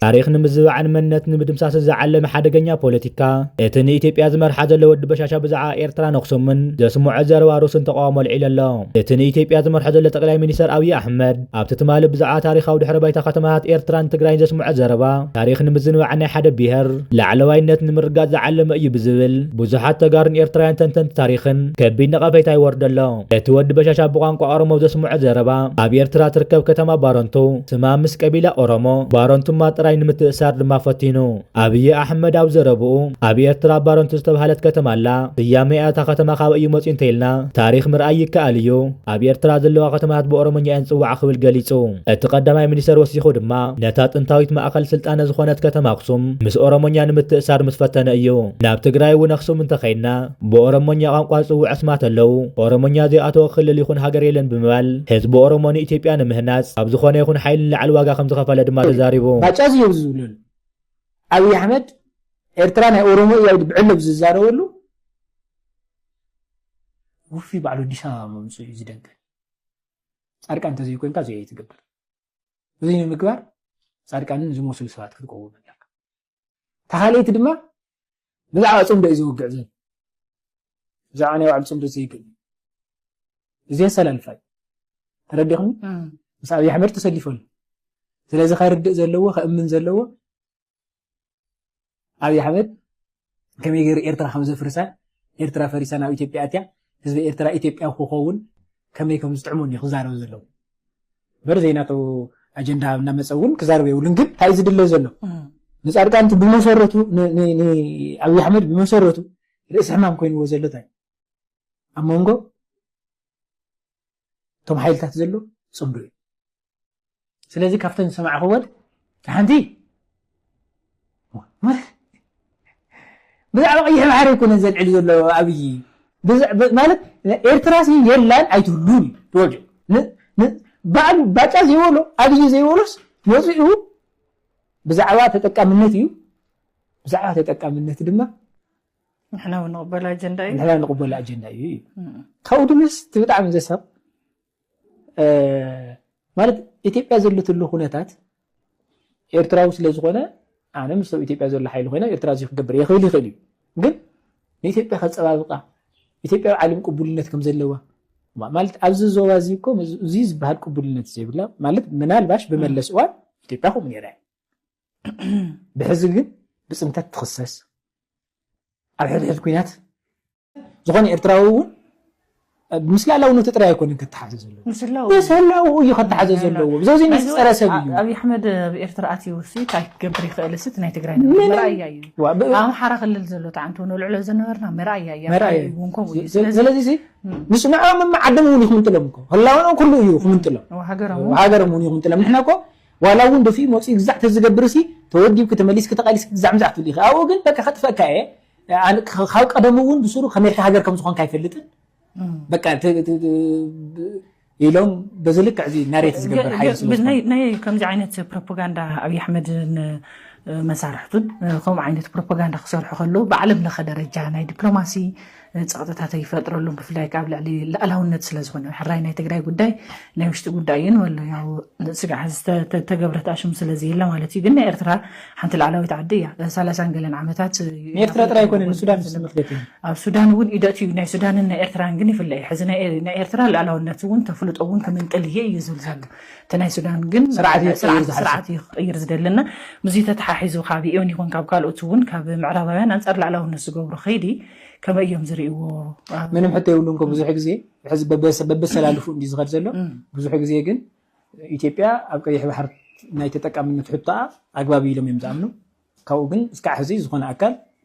ታሪኽ ንምዝባዕን መንነት ንምድምሳስን ዝዓለመ ሓደገኛ ፖለቲካ፣ እቲ ንኢትዮጵያ ዝመርሓ ዘሎ ወዲ በሻሻ ብዛዕባ ኤርትራን ኣኽሱምን ዘስምዖ ዘረባ ርእሱን ተቃውሞ ኣልዒሉ ኣሎ። እቲ ንኢትዮጵያ ዝመርሖ ዘሎ ጠቅላይ ሚኒስተር ኣብይ ኣሕመድ፣ ኣብቲ ትማሊ ብዛዕባ ታሪኻዊ ድሕረ ባይታ ከተማታት ኤርትራን ትግራይን ዘስምዖ ዘረባ፣ ታሪኽ ንምዝንባዕ ናይ ሓደ ብሄር ላዕለዋይነት ንምርጋጽ ዝዓለመ እዩ ብዝብል፣ ብዙሓት ተጋሩን ኤርትራውያን ተንተንቲ ታሪኽን ከቢድ ነቐፌታ ይወርዶ ኣሎ። እቲ ወዲ በሻሻ ብቋንቋ ኦሮሞ ዘስምዖ ዘረባ፣ ኣብ ኤርትራ ትርከብ ከተማ ባረንቱ፣ ስማ ምስ ቀቢላ ኦሮሞ፣ ባረንቱማ ጥራይ ንምትእሳር ድማ ፈቲኑ። ኣብይ ኣሕመድ ኣብ ዘረብኡ፣ ኣብ ኤርትራ ባረንቱ ዝተባህለት ከተማ ኣላ፣ ስያሜ እታ ከተማ ካበይ እዩ መጺኡ እንተኢልና፣ ታሪኽ ምርኣይ ይከኣል እዩ። ኣብ ኤርትራ ዘለዋ ከተማታት ብኦሮሞኛ እየን ዝጽውዓ ክብል ገሊጹ። እቲ ቀዳማይ ሚኒስተር ወሲኹ ድማ፣ ነታ ጥንታዊት ማእከል ስልጣነ ዝኾነት ከተማ ኣኽሱም ምስ ኦሮሞኛ ንምትእሳር ምስ ፈተነ እዩ። ናብ ትግራይ እውን ኣኽሱም እንተኸይድና፣ ብኦሮሞኛ ቋንቋ ዝጽውዑ ኣስማት ኣለዉ። ኦሮሞኛ ዘይኣተወ ክልል ይኹን ሃገር የለን ብምባል፣ ህዝቢ ኦሮሞ ንኢትዮጵያ ንምህናጽ ኣብ ዝኾነ ይኹን ሓይሊ ንላዕሊ ዋጋ ከም ዝኸፈለ ድማ ተዛሪቡ። ባጫ ዝየው ዝብለሉ ኣብይ ኣሕመድ ኤርትራ ናይ ኦሮሞ እያ ኢሉ ብዕለብ ዝዛረበሉ ውፉይ ባዕሉ ኣዲስ ኣበባ ምምፅኡ እዩ ዝደንቀ። ጻድቃን እንተዘይኮይንካ እዚ ኣይትገብር። እዚ ንምግባር ጻድቃንን ዝመስሉ ሰባት ክትቀውም ኣለካ። ተኻልይቲ ድማ ብዛዕባ ጽምዶ እዩ ዝወግዕ ዘሎ። ብዛዕባ ናይ ባዕሉ ጽምዶ ዘይግል እዩ። እዚ ኣሰላልፋ እዩ። ተረዲኹኒ? እም። ምስ ኣብይ ኣሕመድ ተሰሊፉ ኣሎ። ስለዚ ከርድእ ዘለዎ፣ ከእምን ዘለዎ፣ ኣብይ ኣሕመድ ከመይ ገይሩ ኤርትራ ከም ዘፍርሳ፣ ኤርትራ ፈሪሳ ናብ ኢትዮጵያ ኣትያ፣ ህዝቢ ኤርትራ ኢትዮጵያዊ ክኸውን ከመይ ከም ዝጥዕሞን እዩ ክዛረብ ዘለዎ። እምበር ዘይናቱ ኣጀንዳ እናመፀ እውን ክዛረብ የብሉን። ግን እንታይ እዩ ዝድለ ዘሎ? እም። ንጻድቃን እቲ ብመሰረቱ፣ ን-፣ ን-፣ ን-፣ ኣብይ ኣሕመድ ብመሰረቱ ርእሲ ሕማም ኮይንዎ ዘሎ እንታይ እዩ? ኣብ መንጎ እቶም ሓይልታት ዘሎ ጽምዶ እዩ። ስለዚ ካብተን ዝሰማዕኽወን ሓንቲ ብዛዕባ ቀይሕ ባሕሪ ኣይኮነን ዘልዕል ዘሎ ኣብይ። ብዛ-፣ ብ-፣ ማለት ኤርትራ ሲ የላን ኣይትህሉን እዩ ተወልዑ። ን-፣ ን-፣ ባዕሉ ባጫ ዘይበሎ፣ ኣብይ ዘይበሎስ መፂኡ ብዛዕባ ተጠቃምነት እዩ። ብዛዕባ ተጠቃምነት ድማ ንሕና እውን ንቕበሎ ኣጀንዳ እዩ። ንሕና ንቕበሎ ኣጀንዳ እዩ እዩ። እም። ካብኡ ድምስ እቲ ብጣዕሚ ዘሳቕ፣ እ፣ ማለት ኢትዮጵያ ዘለትሉ ኩነታት ኤርትራዊ ስለ ዝኾነ፣ ኣነ ምስ ኣብ ኢትዮጵያ ዘሎ ሓይሊ ኮይነ ኤርትራ እዚ ክገብር ይኽእል ይኽእል እዩ። ግን ንኢትዮጵያ ከጸባብቃ፣ ኢትዮጵያ ኣብ ዓለም ቅቡልነት ከም ዘለዋ፣ ማ-፣ ማለት ኣብዚ ዞባ እዚ እኮ እዚ ዝበሃል ቅቡልነት ዘይብላ፣ ማለት ምናልባሽ ብመለስ እዋን ኢትዮጵያ ከምኡ ነይራ እያ። ብሕዚ ግን ብጽንተት ትኽሰስ። ኣብ ሕድሕድ ኩናት ዝኾነ ኤርትራዊ እውን ምስ ልኣላውነቱ ጥራይ ኣይኮነን ከተሓዘ ዘለዎ። ምስ ህላው ምስ ህላውኡ እዩ ከተሓዘ ናይ ዘለዎ። ብዘውዚ ናይ ንስ ጸረ ሰብ እዩ። ኣብይ ኣሕመድ ኣብ ኤርትራ ኣትዩ ሲ እንታይ ክገብር ይኽእል ሲ እቲ ናይ ትግራይ ነገር ምንም። መርኣያ እዩ። ዋ፣ ብ-፣ ኣብ ኣምሓራ ክልል ዘሎ ተዓንቶ ንልዕሎ ዝነበርና መርኣያ እዩ። መርኣያ እዩ። እውን ከምኡ እዩ። ስለ-፣ ስለዚ ስለዚ ሲ እም። ንሱ ንዕኦም መዓደም እውን ይኽምንጥሎም እኮ። ህላውኦም ኩሉ እዩ ይኽምንጥሎም። እዎ፣ ሃገሮም እውን። ሃገሮም እውን ይኽምንጥሎም። ንሕና እኮ ዋላ እውን ደፊኡ መፂኡ ግዛዕ ተዝገብር ሲ ተወዲብኪ ተመሊስኪ ተቃሊስኪ ግዛዕ ምዛዕ ትብሊ ኢኺ። ኣብኡ ግን በቃ ከጥፈካ እየ። ኣነ ክ-፣ ካብ ቀደሙ እውን ብስሩ ከመይ ኢልካ ሃገር ከም ዝኾንካ ኣይፈልጥን። እም። በቃ ት-፣ ት-፣ ት-፣ ብ-፣ ኢሎም በዚ ልክዕ እዚ ናሬት ዝገብር ገ-፣ ሓይሊ ገ-፣ ስለ ዝኾነ። ናይ፣ ናይ ከምዚ ዓይነት ፕሮፓጋንዳ ኣብይ ኣሕመድን፣ እ፣ መሳርሕቱን፣ እ፣ ከምኡ ዓይነት ፕሮፓጋንዳ ክሰርሑ ከለዉ ብዓለም ለኸ ደረጃ ናይ ዲፕሎማሲ፣ እ፣ ጸቕጥታት ይፈጥረሎም፣ ብፍላይ ከኣ ኣብ ልዕሊ ልኣላውነት ስለ ዝኾነ። ሕራይ ናይ ትግራይ ጉዳይ ናይ ውሽጢ ጉዳይ እዩ ንበሎ። ያው ስጋዕ ዝተ-፣ ተ-፣ ተገብረት ኣሽሙ ስለ ዘየለ ማለት እዩ። ግን ናይ ኤርትራ ሓንቲ ላዕላዊት ዓዲ እያ። ሰላሳን ገለን ዓመታት ንኤርትራ ጥራይ ኣይኮነን፣ ንሱዳን ዝስምር ዘት እዩ። ኣብ ሱዳን እውን ኢደት እዩ። ናይ ሱዳንን ናይ ኤርትራን ግን ይፍለ እዩ። ሕዚ ናይ ኤ-፣ ናይ ኤርትራ ልኣላውነት እውን ተፍልጦ እውን ክምንጥል እየ እዩ ዝብል ዘሎ። እቲ ናይ ሱዳን ግን ስርዓት እዩ ስርዓት፣ ክቕይር ዝሓስብ። ስርዓት እዩ ክቕይር ዝደለና። ምስዚ ተተሓሒዙ ካብ ዩኤን ይኹን ካብ ካልኦት እውን ካብ ምዕራባውያን ኣንጻር ልኣላውነት ዝገብሩ ከይዲ ከመይ እዮም ዝርእይዎ? ምንም ሕቶ የብሉን እኮ። ብዙሕ ግዜ ሕዚ በበሰ-፣ በበሰላልፉ እንዲ ዝኸድ ዘሎ። እም። ብዙሕ ግዜ ግን ኢትዮጵያ ኣብ ቀይሕ ባሕር ናይ ተጠቃምነት ሕቶኣ ኣግባብ ኢሎም እዮም ዝኣምኑ። ካብኡ ግን እስካዕ ሕዚ ዝኾነ ኣካል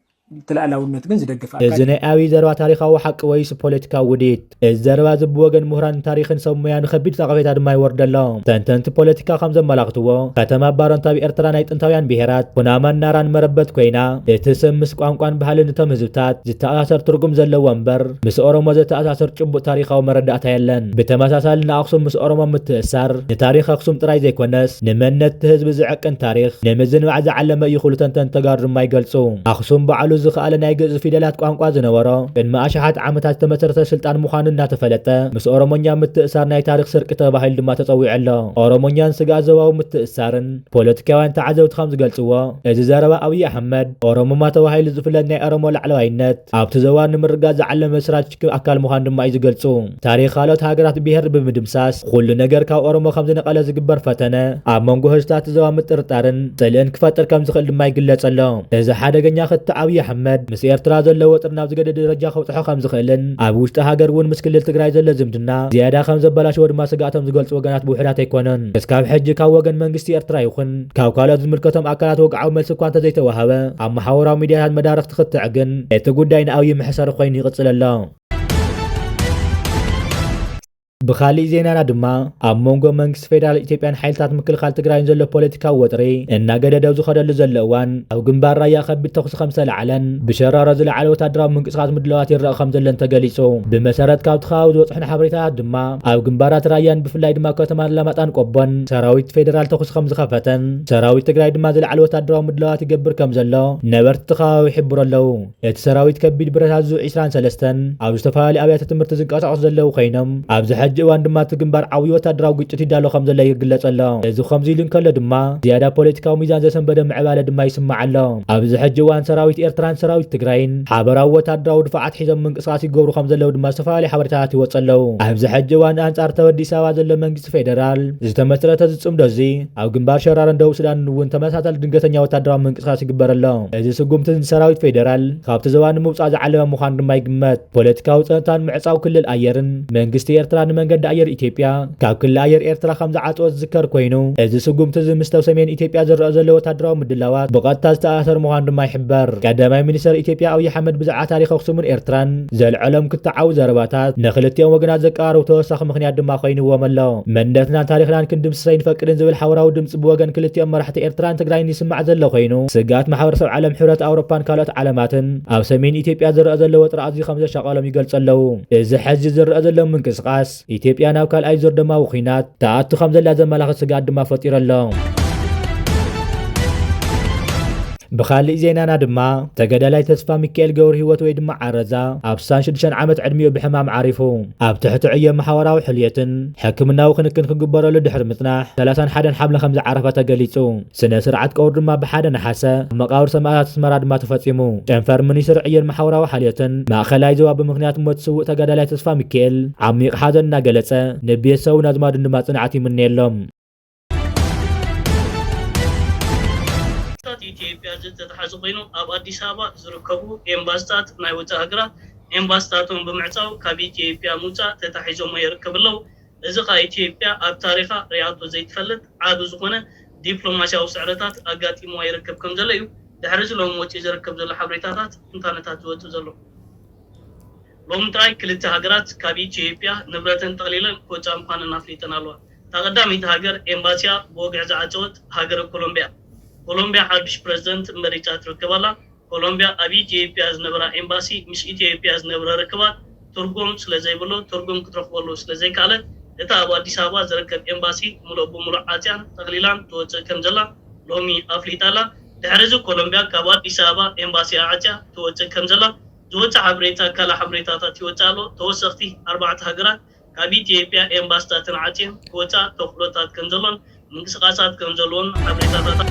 እቲ ልኣላውነት ግን ዝደግፍ ኣካል እዚ ናይ ኣብይ ዘረባ ታሪኻዊ ሓቂ ወይስ ፖለቲካዊ ውዲት? እዚ ዘረባ እዚ ብወገን ምሁራን ታሪኽን ሰብ ሞያን ከቢድ ነቐፌታ ድማ ይወርዶ ኣሎ። ተንተንቲ ፖለቲካ ከም ዘመላኽትዎ፣ ከተማ ባረንቱ ኣብ ኤርትራ ናይ ጥንታውያን ብሄራት ኩናማን ናራን መረበት ኮይና፣ እቲ ስም ምስ ቋንቋን ባህልን እቶም ህዝብታት ዝተኣሳሰር ትርጉም ዘለዎ እምበር፣ ምስ ኦሮሞ ዘተኣሳስር ጭቡጥ ታሪኻዊ መረዳእታ የለን። ብተመሳሳሊ ንኣኽሱም ምስ ኦሮሞ ምትእሳር ንታሪኽ ኣኽሱም ጥራይ ዘይኮነስ፣ ንመንነት እቲ ህዝቢ ዝዕቅን ታሪኽ ንምዝንባዕ ዝዓለመ እዩ ክብሉ ተንተንቲ ተጋሩ ድማ ይገልጹ። ኣኽሱም በዓሉ ዝኸኣለ ናይ ግእዝ ፊደላት ቋንቋ ዝነበሮ፣ ቅድሚ ኣሽሓት ዓመታት ዝተመሰረተ ስልጣን ምዃኑ እናተፈለጠ፣ ምስ ኦሮሞኛ ምትእሳር ናይ ታሪኽ ስርቂ ተባሂሉ ድማ ተጸዊዑ ኣሎ። ኦሮሞኛን ስግኣት ዞባዊ ምትእሳርን ፖለቲካውያን ተዓዘብቲ ከም ዝገልጽዎ፣ እዚ ዘረባ ኣብይ ኣሕመድ ኦሮሞማ ተባሂሉ ዝፍለጥ ናይ ኦሮሞ ላዕለዋይነት ኣብቲ ዞባ ንምርጋጽ ዝዓለመ ስትራቴጂክ ኣካል ምዃኑ ድማ እዩ ዝገልጹ። ታሪኽ ካልኦት ሃገራት ብሄር ብምድምሳስ፣ ኩሉ ነገር ካብ ኦሮሞ ከም ዝነቐለ ዝግበር ፈተነ፣ ኣብ መንጎ ህዝብታት ዞባ ምጥርጣርን ጽልእን ክፈጥር ከም ዝኽእል ድማ ይግለጽ ኣሎ። እዚ ሓደገኛ ክትዕ ኣብይ ኣሕመድ ምስ ኤርትራ ዘለዎ ወጥሪ ናብ ዝገደደ ደረጃ ከብጽሖ ከም ዝኽእልን፣ ኣብ ውሽጢ ሃገር እውን ምስ ክልል ትግራይ ዘሎ ዝምድና ዝያዳ ከም ዘበላሽዎ ድማ ስግኣቶም ዝገልጹ ወገናት ብውሑዳት ኣይኮኑን። እስካብ ሕጂ ካብ ወገን መንግስቲ ኤርትራ ይኹን ካብ ካልኦት ዝምልከቶም ኣካላት ወግዓዊ መልሲ እኳ እንተዘይተዋሃበ፣ ኣብ ማሕበራዊ ሚድያታት መዳርኽቲ ክትዕ ግን እቲ ጉዳይ ንኣብይ መሕሰሪ ኮይኑ ይቕጽል ኣሎ። ብኻሊእ ዜናና ድማ፣ ኣብ መንጎ መንግስቲ ፌደራል ኢትዮጵያን ሓይልታት ምክልኻል ትግራይን ዘሎ ፖለቲካዊ ወጥሪ እናገደደ ኣብ ዝኸደሉ ዘሎ እዋን፣ ኣብ ግንባር ራያ ከቢድ ተኹሲ ከም ዝተላዕለን ብሸራሮ ዝለዓለ ወታደራዊ ምንቅስቓስ ምድላዋት ይረኣ ከም ዘለን ተገሊጹ። ብመሰረት ካብቲ ከባቢ ዝወጽሑና ሓበሬታታት ድማ፣ ኣብ ግንባራት ራያን ብፍላይ ድማ ከተማ ኣላማጣን ቆቦን ሰራዊት ፌደራል ተኹሲ ከም ዝኸፈተን፣ ሰራዊት ትግራይ ድማ ዝለዓለ ወታደራዊ ምድላዋት ይገብር ከም ዘሎ ነበርቲ እቲ ከባቢ ይሕብሩ ኣለዉ። እቲ ሰራዊት ከቢድ ብረታት ዙ ዒስራን ሰለስተን ኣብ ዝተፈላለዩ ኣብያተ ትምህርቲ ዝንቀሳቐሱ ዘለዉ ኮይኖም፣ ኣብዚ ሕጂ እዋን ድማ እቲ ግንባር ዓብዪ ወታደራዊ ግጭት ይዳሎ ከም ዘሎ ይግለጽ ኣሎ። እዚ ከምዚ ኢሉ እንከሎ ድማ፣ ዝያዳ ፖለቲካዊ ሚዛን ዘሰንበደ ምዕባለ ድማ ይስማዕ ኣሎ። ኣብዚ ሕጂ እዋን ሰራዊት ኤርትራን ሰራዊት ትግራይን ሓበራዊ ወታደራዊ ድፋዓት ሒዞም ምንቅስቓስ ይገብሩ ከም ዘለዉ ድማ ዝተፈላለዩ ሓበሬታታት ይወጽኡ ኣለዉ። ኣብዚ ሕጂ እዋን ኣንጻር ተወዲ ሰባ ዘሎ መንግስቲ ፌደራል ዝተመስረተ ዝጽምዶ እዚ፣ ኣብ ግንባር ሸራሮን ደቡብ ሱዳንን እውን ተመሳሳሊ ድንገተኛ ወታደራዊ ምንቅስቓስ ይግበር ኣሎ። እዚ ስጉምቲ ንሰራዊት ፌደራል ካብቲ ዞባ ንምውጻእ ዝዓለመ ምዃኑ ድማ ይግመት። ፖለቲካዊ ጸጥታን ምዕጻው ክልል ኣየርን መንግስቲ ኤርትራ ንመንገዲ ኣየር ኢትዮጵያ ካብ ክልል ኣየር ኤርትራ ከም ዝዓጽዎ ዝዝከር ኮይኑ፣ እዚ ስጉምቲ እዚ ምስ ኣብ ሰሜን ኢትዮጵያ ዝረአ ዘሎ ወታደራዊ ምድላዋት ብቐጥታ ዝተኣሳሰር ምዃኑ ድማ ይሕበር። ቀዳማይ ሚኒስተር ኢትዮጵያ ኣብይ ኣሕመድ ብዛዕባ ታሪኽ ኣኽሱምን ኤርትራን ዘልዐሎም ክተዓዊ ዘረባታት ንክልቲኦም ወገናት ዘቀራርቡ ተወሳኺ ምኽንያት ድማ ኮይንዎም ኣሎ። መንነትናን ታሪኽናን ክንድምስስ ኣይንፈቅድን ዝብል ሓበራዊ ድምፂ ብወገን ክልቲኦም መራሕቲ ኤርትራን ትግራይን ይስማዕ ዘሎ ኮይኑ፣ ስግኣት ማሕበረሰብ ዓለም፣ ሕብረት ኣውሮፓን ካልኦት ዓለማትን ኣብ ሰሜን ኢትዮጵያ ዝረአ ዘሎ ወጥሪ ኣዝዩ ከም ዘሻቐሎም ይገልጹ ኣለዉ። እዚ ሕዚ ዝረአ ዘሎ ምንቅስቓስ፣ ኢትዮጵያ ናብ ካልኣይ ዙር ደማዊ ኲናት ትኣቱ ከም ዘላ ዘመላኽት ስግኣት ድማ ፈጢሩ ኣሎ። ብኻሊእ ዜናና ድማ፣ ተጋዳላይ ተስፋ ሚካኤል ገብረ ህይወት ወይ ድማ ዓረዛ፣ ኣብ ስሳን ሽዱሽተን ዓመት ዕድሚኡ ብሕማም ዓሪፉ። ኣብ ትሕቲ ዕዮ ማሕበራዊ ሕልየትን ሕክምናዊ ክንክን ክግበረሉ ድሕሪ ምጽናሕ፣ ሰላሳን ሓደን ሓምለ ከም ዝዓረፈ ተገሊጹ። ስነ ስርዓት ቀብሩ ድማ ብሓደ ነሓሰ ኣብ መቃብር ሰማእታት ኣስመራ ድማ ተፈጺሙ። ጨንፈር ሚኒስትሪ ዕዮን ማሕበራዊ ሓልዮትን ማእኸላይ ዞባ ብምኽንያት ሞት ስዉእ ተጋዳላይ ተስፋ ሚካኤል ዓሚቕ ሓዘን እናገለጸ፣ ንቤተሰቡን ኣዝማዱን ድማ ጽንዓት ይምነየሎም። መንግስታት ኢትዮጵያ ዝተተሓዘ ኮይኑ፣ ኣብ ኣዲስ ኣበባ ዝርከቡ ኤምባሲታት ናይ ወጻኢ ሃገራት ኤምባሲታቶም ብምዕጻው ካብ ኢትዮጵያ ምውጻእ ተታሒዞሞ ይርከቡ ኣለዉ። እዚ ኸኣ ኢትዮጵያ ኣብ ታሪኻ ሪኣቶ ዘይትፈልጥ ዓቢ ዝኾነ ዲፕሎማስያዊ ስዕረታት ኣጋጢምዋ ይርከብ ከም ዘሎ እዩ ድሕሪ እዚ ሎሚ ወጺኡ ዝርከብ ዘሎ ሓበሬታታት ትንታነታት ዝወጽእ ዘሎ። ሎሚ ጥራይ ክልተ ሃገራት ካብ ኢትዮጵያ ንብረተን ጠቕሊለን ክወጻ ምዃነን ኣፍሊጠን ኣለዋ። እታ ቀዳመይቲ ሃገር ኤምባሲያ ብወግዒ ዝዓጸወት ሃገረ ኮሎምቢያ። ኮሎምቢያ ሓድሽ ፕረዚደንት መሪጻ ትርከብ ኣላ። ኮሎምቢያ ኣብ ኢትዮጵያ ዝነበራ ኤምባሲ ምስ ኢትዮጵያ ዝነበረ ርክባት ትርጉም ስለ ዘይብሉ፣ ትርጉም ክትረኽበሉ ስለ ዘይከኣለት፣ እታ ኣብ ኣዲስ ኣበባ ዝርከብ ኤምባሲ ምሉእ ብምሉእ ዓጽያን ጠቕሊላን ትወጽእ ከም ዘላ ሎሚ ኣፍሊጣ ኣላ። ድሕሪ እዚ ኮሎምቢያ ካብ ኣዲስ ኣበባ ኤምባሲኣ ዓጽያ ትወጽእ ከም ዘላ ዝወጽእ ሓበሬታ ካልእ ሓበሬታታት ይወጽእ ኣሎ። ተወሰኽቲ ኣርባዕተ ሃገራት ካብ ኢትዮጵያ ኤምባሲታተን ዓጽየን ክወጻ ተኽእሎታት ከም ዘሎን ምንቅስቓሳት ከም ዘሎን ሓበሬታታት።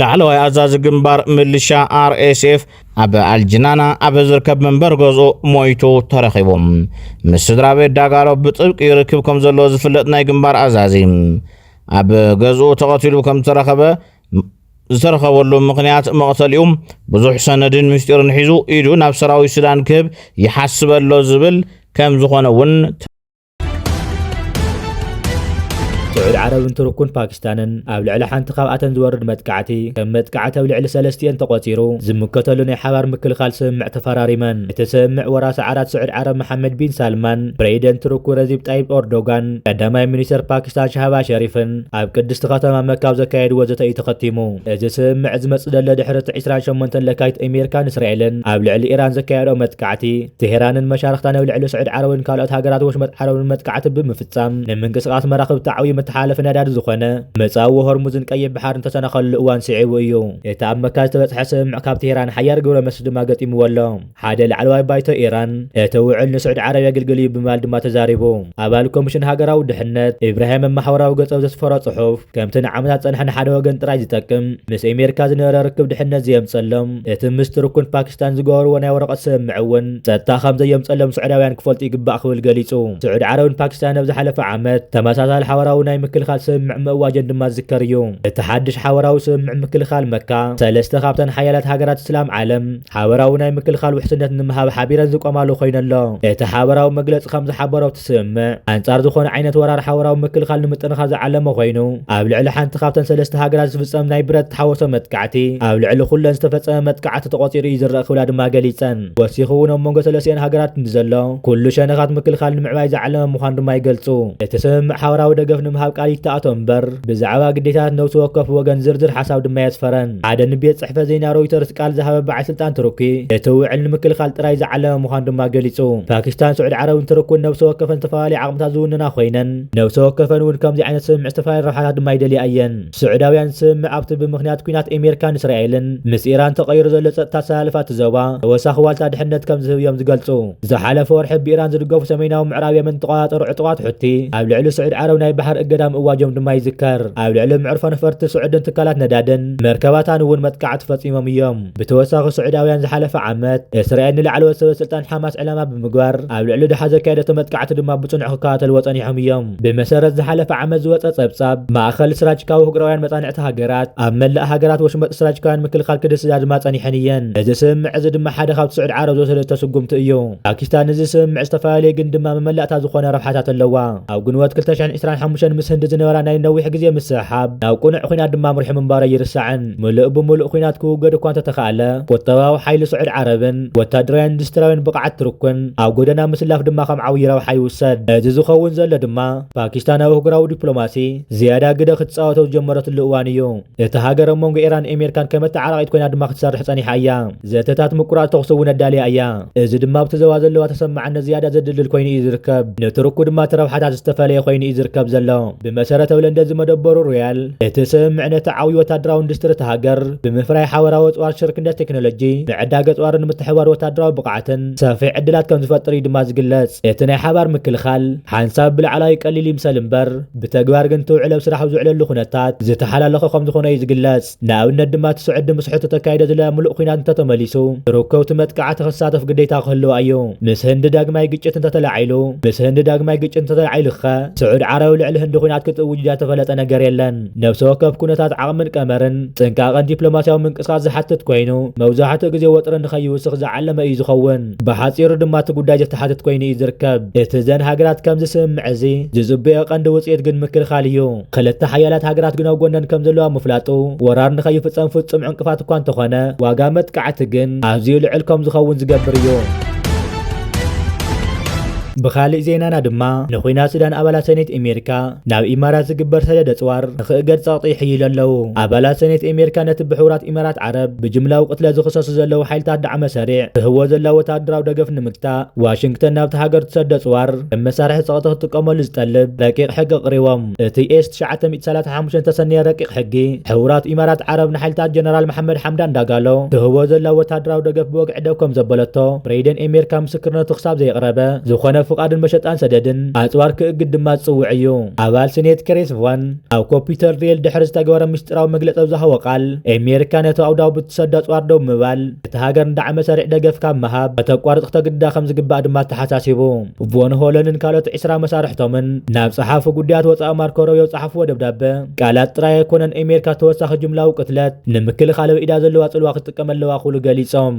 ላዕለዋይ ኣዛዚ ግንባር ምልሻ ኣር ኤስ ኤፍ ኣብ ኣልጅናና ኣብ ዝርከብ መንበር ገዝኡ ሞይቱ ተረኺቡ። ምስ ስድራ ቤት ዳጋሎ ብጥብቂ ርክብ ከም ዘለዎ ዝፍለጥ ናይ ግንባር ኣዛዚ፣ ኣብ ገዝኡ ተቐቲሉ ከም ዝተረኸበ ዝተረኸበሉ ምኽንያት መቕተሊኡ ብዙሕ ሰነድን ምስጢርን ሒዙ ኢዱ ናብ ሰራዊት ሱዳን ክህብ ይሓስብ ኣሎ ዝብል ከም ዝኾነ እውን። ስዑድ ዓረብን ቱርኩን ፓኪስታንን ኣብ ልዕሊ ሓንቲ ካብኣተን ዝወርድ መጥቃዕቲ ከም መጥቃዕቲ ኣብ ልዕሊ ሰለስቲኤን ተቖጺሩ ዝምከተሉ ናይ ሓባር ምክልኻል ስምምዕ ተፈራሪመን። እቲ ስምምዕ ወራሲ ዓራት ስዑድ ዓረብ መሓመድ ቢን ሳልማን፣ ፕሬዚደንት ቱርኩ ረዚብ ጣይብ ኤርዶጋን፣ ቀዳማይ ሚኒስተር ፓኪስታን ሻህባዝ ሸሪፍን ኣብ ቅድስቲ ከተማ መካ ኣብ ዘካየድዎ ዘተ እዩ ተኸቲሙ። እዚ ስምምዕ ዝመጽእ ዘሎ ድሕሪ እቲ ዕስራን ሸሞንተን ለካቲት ኣሜሪካን እስራኤልን ኣብ ልዕሊ ኢራን ዘካየድኦ መጥቃዕቲ፣ ቴሄራንን መሻርኽታን ኣብ ልዕሊ ስዑድ ዓረብን ካልኦት ሃገራት ወሽመጥ ዓረብን መጥቃዕቲ ብምፍጻም ንምንቅስቓስ መራኽብ ተዓብዩ ዝተሓለፈ ነዳዲ ዝኾነ መጻዊ ሆርሙዝን ቀይሕ ባሕርን ተሰናኸሉ እዋን ስዒቡ እዩ። እቲ ኣብ መካ ዝተበጽሐ ስምምዕ ካብ ቴህራን ሓያል ግብረ መልሲ ድማ ገጢምዎ ኣሎ። ሓደ ላዕለዋይ ባይቶ ኢራን፣ እቲ ውዕል ንስዑዲ ዓረብ የገልግል እዩ ብምባል ድማ ተዛሪቡ። ኣባል ኮሚሽን ሃገራዊ ድሕነት ኢብራሂም ኣብ ማሕበራዊ ገጾም ዘስፈሮ ጽሑፍ፣ ከምቲ ንዓመታት ጸንሐ ንሓደ ወገን ጥራይ ዝጠቅም፣ ምስ ኣሜሪካ ዝነበረ ርክብ ድሕነት ዘየምጸሎም፣ እቲ ምስ ቱርክን ፓኪስታን ዝገበርዎ ናይ ወረቐት ስምምዕ እውን ጸጥታ ከም ዘየምጸሎም ስዑዳውያን ክፈልጡ ይግባእ ክብል ገሊጹ። ስዑዲ ዓረብን ፓኪስታን ኣብ ዝሓለፈ ዓመት ተመሳሳሊ ሓበራዊ ናይ ምክልኻል ስምምዕ ምእዋጀን ድማ ዝዝከር እዩ። እቲ ሓድሽ ሓበራዊ ስምምዕ ምክልኻል መካ፣ ሰለስተ ካብተን ሓያላት ሃገራት እስላም ዓለም ሓበራዊ ናይ ምክልኻል ውሕስነት ንምሃብ ሓቢረን ዝቆማሉ ኮይኑ ኣሎ። እቲ ሓበራዊ መግለጺ ከም ዝሓበሮ፣ እቲ ስምምዕ ኣንጻር ዝኾነ ዓይነት ወራር ሓበራዊ ምክልኻል ንምጥንኻር ዝዓለመ ኮይኑ፣ ኣብ ልዕሊ ሓንቲ ካብተን ሰለስተ ሃገራት ዝፍጸም ናይ ብረት ተሓወሶ መጥቃዕቲ ኣብ ልዕሊ ኩለን ዝተፈጸመ መጥቃዕቲ ተቖጺሩ እዩ ዝረአ ክብላ ድማ ገሊጸን። ወሲኹ እውን ኣብ መንጎ ሰለስቲኤን ሃገራት ንዘሎ ኩሉ ሸነኻት ምክልኻል ንምዕባይ ዝዓለመ ምዃኑ ድማ ይገልጹ። እቲ ስምምዕ ሓበራዊ ደገፍ ንምሃብ ቃል ይተኣቶ እምበር፣ ብዛዕባ ግዴታት ነብሲ ወከፍ ወገን ዝርዝር ሓሳብ ድማ የስፈረን። ሓደ ንቤት ጽሕፈት ዜና ሮይተርስ ቃል ዝሃበ በዓል ስልጣን ቱርኪ፣ እቲ ውዕል ንምክልኻል ጥራይ ዝዓለመ ምዃኑ ድማ ገሊጹ። ፓኪስታን፣ ስዑዲ ዓረብን ቱርክን ነብሲ ወከፈን ዝተፈላለዩ ዓቕምታት ዝውንና ኮይነን፣ ነብሲ ወከፈን እውን ከምዚ ዓይነት ስምምዕ ዝተፈላለዩ ረብሓታት ድማ ይደልያ እየን። ስዑዳውያን ስምምዕ ኣብቲ ብምኽንያት ኲናት ኣሜሪካን እስራኤልን ምስ ኢራን ተቐይሩ ዘሎ ጸጥታ ኣሰላልፋ እቲ ዞባ ተወሳኺ ዋልታ ድሕነት ከም ዝህብ እዮም ዝገልጹ። ዝሓለፈ ወርሒ ብኢራን ዝድገፉ ሰሜናዊ ምዕራብ የመን ዝተቆጻጸሩ ዕጡቓት ሑቲ ኣብ ልዕሊ ስዑዲ ዓረብ ናይ ባሕሪ እገዳ ምእዋጆም ድማ ይዝከር። ኣብ ልዕሊ መዕርፎ ነፈርቲ ስዑድን ትካላት ነዳድን መርከባታን እውን መጥቃዕቲ ፈጺሞም እዮም። ብተወሳኺ ስዑዳውያን ዝሓለፈ ዓመት እስራኤል ንላዕለዎት ሰበ ስልጣን ሓማስ ዕላማ ብምግባር ኣብ ልዕሊ ዶሓ ዘካየደቶ መጥቃዕቲ ድማ ብጽኑዕ ክከታተልዎ ጸኒሖም እዮም። ብመሰረት ዝሓለፈ ዓመት ዝወጸ ጸብጻብ ማእከል ስትራቴጂካዊ ህጉራውያን መጻንዕቲ ሃገራት፣ ኣብ መላእ ሃገራት ወሽመጥ ስትራቴጂካውያን ምክልኻል ክድስሳ ድማ ጸኒሐን እየን። እዚ ስምምዕ እዚ ድማ ሓደ ካብቲ ስዑዲ ዓረብ ዝወሰደቶ ስጉምቲ እዩ። ፓኪስታን እዚ ስምምዕ ዝተፈላለየ ግን ድማ መመላእታ ዝኾነ ረብሓታት ኣለዋ። ኣብ ግንቦት ክልተ ሽሕን ዕስራን ሓሙሽተን ምስ ህንዲ ዝነበራ ናይ ነዊሕ ግዜ ምስሕሓብ ናብ ቅኑዕ ኲናት ድማ ኣምሪሑ ምንባሩ ኣይርሳዕን። ምሉእ ብምሉእ ኲናት ክውገድ እኳ እንተተኻእለ፣ ቁጠባዊ ሓይሊ ስዑዲ ዓረብን ወታደራዊ ኢንዱስትሪያዊን ብቕዓት ቱርክን ኣብ ጎደና ምስላፍ ድማ ከም ዓብዪ ረብሓ ይውሰድ። እዚ ዝኸውን ዘሎ ድማ ፓኪስታን ኣብ ኣህጉራዊ ዲፕሎማሲ ዝያዳ ግደ ክትጻወቶ ዝጀመረትሉ እዋን እዩ። እቲ ሃገር ኣብ መንጎ ኢራን ኣሜሪካን ከም ኣተዓራቒት ኮይና ድማ ክትሰርሕ ጸኒሓ እያ። ዘተታት ምቁራጽ ተኹሲ እውን ኣዳልያ እያ። እዚ ድማ ኣብቲ ዞባ ዘለዋ ተሰማዕነት ዝያዳ ዘድልድል ኮይኑ እዩ ዝርከብ። ንቱርኩ ድማ እቲ ረብሓታት ዝተፈለየ ኮይኑ እዩ ዝርከብ ዘሎ። ብመሰረት ኣብ ለንደን ዝመደበሩ ሮያል፣ እቲ ስምምዕ ነቲ ዓብዪ ወታደራዊ ኢንዱስትሪ እታ ሃገር ብምፍራይ ሓበራዊ ኣጽዋር ሽርክነት ቴክኖሎጂ፣ ምዕዳግ ኣጽዋርን ምትሕብባር ወታደራዊ ብቕዓትን ሰፊሕ ዕድላት ከም ዝፈጥር እዩ ድማ ዝግለጽ። እቲ ናይ ሓባር ምክልኻል ሓንሳብ ብላዕላዊ ቀሊል ይምሰል እምበር፣ ብተግባር ግን እቲ ውዕል ኣብ ስራሕ ኣብ ዝውዕለሉ ኩነታት ዝተሓላለኸ ከም ዝኾነ እዩ ዝግለጽ። ንኣብነት ድማ እቲ ስዑዲ ምስ ሑቲ ተካይዶ ዝላ ምሉእ ኲናት እንተተመሊሱ፣ ርኩብቲ መጥቃዕቲ ክሳተፍ ግዴታ ክህልዋ እዩ። ምስ ህንዲ ዳግማይ ግጭት እንተተላዒሉ፣ ምስ ህንዲ ዳግማይ ግጭት እንተተላዒሉ ኸ፣ ስዑዲ ዓረብ ልዕሊ ህንዲ ኲናት ክትእውጅ ዝተፈለጠ ነገር የለን። ነብሲ ወከፍ ኩነታት ዓቕምን ቀመርን ጥንቃቐን ዲፕሎማስያዊ ምንቅስቓስ ዝሓትት ኮይኑ፣ መብዛሕትኡ ግዜ ወጥሪ ንኸይውስኽ ዝዓለመ እዩ ዝኸውን። ብሓጺሩ ድማ እቲ ጉዳይ ዘተሓትት ኮይኑ እዩ ዝርከብ። እቲ ዘን ሃገራት ከምዚ ስምምዕ እዚ ዝጽበዮ ቀንዲ ውጽኢት ግን ምክልኻል እዩ። ክልተ ሓያላት ሃገራት ግን ኣብ ጎነን ከም ዘለዋ ምፍላጡ፣ ወራር ንኸይፍጸም ፍጹም ዕንቅፋት እኳ እንተኾነ፣ ዋጋ መጥቃዕቲ ግን ኣዝዩ ልዑል ከም ዝኸውን ዝገብር እዩ። ብኻሊእ ዜናና ድማ፣ ንኹናት ሱዳን ኣባላት ሰኔት ኣሜሪካ ናብ ኢማራት ዝግበር ሰደድ ኣጽዋር ንኽእገድ ጸቕጢ ይሕይሉ ኣለዉ። ኣባላት ሰኔት ኣሜሪካ ነቲ ብሕቡራት ኢማራት ዓረብ ብጅምላዊ ቅትለት ዝኽሰሱ ዘለዉ ሓይልታት ዳዕመ ሰሪዕ ክህቦ ዘለዋ ወተሃደራዊ ደገፍ ንምግታእ፣ ዋሽንግተን ናብቲ ሃገር ትሰዶ ኣጽዋር ከም መሳርሒ ጸቕጢ ክትጥቀመሉ ዝጠልብ ረቂቕ ሕጊ ኣቕሪቦም። እቲ ኤስ ትሽዓተ ሚእቲ ሰላሳ ሓሙሽተ ዝተሰነየ ረቂቕ ሕጊ፣ ሕቡራት ኢማራት ዓረብ ንሓይልታት ጀነራል መሓመድ ሓምዳን ዳጋሎ ክህቦ ዘላ ወተሃደራዊ ደገፍ ብወግዒ ደው ከም ዘበለቶ፣ ብሬደን ኣሜሪካ ምስክርነቱ ክሳብ ዘየቕረበ፣ ዝኾነ ፍቓድን መሸጣን ሰደድን ኣጽዋር ክእግድ ድማ ዝጽውዕ እዩ። ኣባል ሲኔት ክሪስ ቮን ኣብ ኮምፒውተር ዴል ድሕሪ ዝተገበረ ምስጢራዊ መግለጺ ኣብ ዝሃቦ ቃል፣ ኣሜሪካ ነቲ ኣውዳዊ ብትሰዶ ኣጽዋር ደው ብምባል፣ እቲ ሃገር ንዳዕመ ሰሪዕ ደገፍ ካብ ምሃብ ከተቋርጽ ክተግድዳ ከም ዝግባእ ድማ ኣተሓሳሲቡ። ቮን ሆለንን ካልኦት ዕስራ መሳርሕቶምን ናብ ጸሓፊ ጉዳያት ወጻኢ ማርኮ ሩቢዮ ዝጸሓፍዎ ደብዳበ፣ ቃላት ጥራይ ኣይኮነን፣ ኣሜሪካ ተወሳኺ ጅምላዊ ቅትለት ንምክልኻል ኣብ ኢዳ ዘለዋ ጽልዋ ክትጥቀም ኣለዋ ክብሉ ገሊጾም።